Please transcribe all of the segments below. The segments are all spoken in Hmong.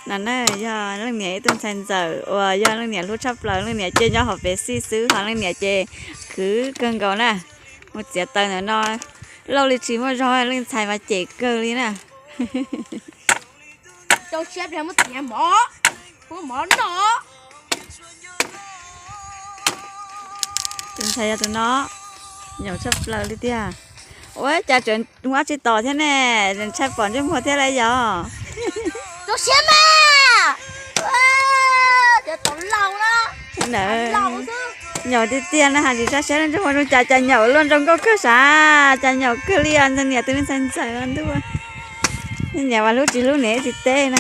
No na yog leej niam ib tug ntxhais ntxawm uas yog leej niam hlub tshaj plaws. Leej niam ces nyob hauv pes xij xwb, ho leej niam ces khwv kawg nkaus na. Mus txiav taws ntawm no, lauj li tsis muaj zog, leej ntxhais mas cem kawg li na. Tus ntxhais yog tus no, nyaum tshaj plaws li tiag. Ua cas tseem muab tsis tos thiab ne, ntshai pom ntsej muag thiab lawm yog. Nyaum tiag tiag na, hais tsis sab sab ntsej muag zoo cas, cas nyaum luaj nraug nkauj kawg sav, cas nyaum kawg li os, ntxhais niam tus me ntxhais ntxawm ntuj. Niam mas hlub tsis hlub niam tsis teb na.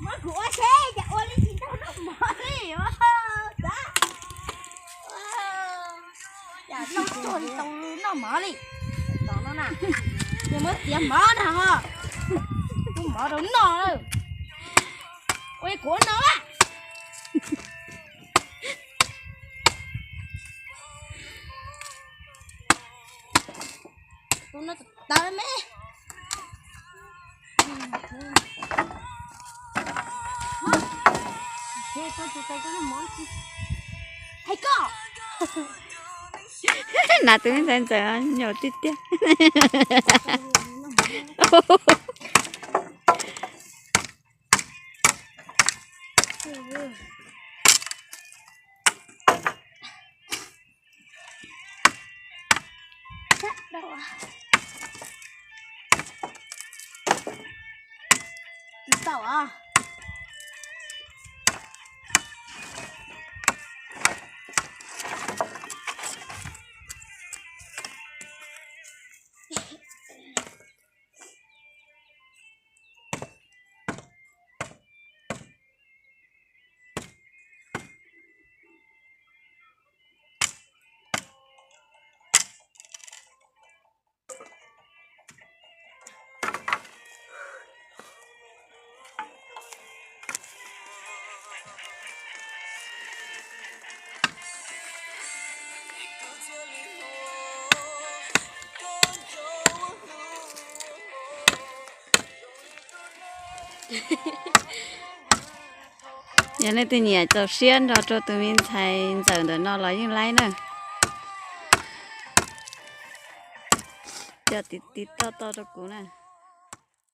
Muab kuv ua seb cas ua li tsis tau noj mov li. Cas noj tsuag li tau noj mov li. Tom no na, ces muab txiav mov na ho, ua mov rau noj lawm. Ua kuv no a. Tawv me. Hais koj. Nas tus me ntxhais ntxawm nyaum tiag tiag. Yog leej twg nyiam txaus siab nrog rau tus me ntxhais ntxawm ntawm no los yeej laib na. Coj tiv tiv toj toj rau kuv na.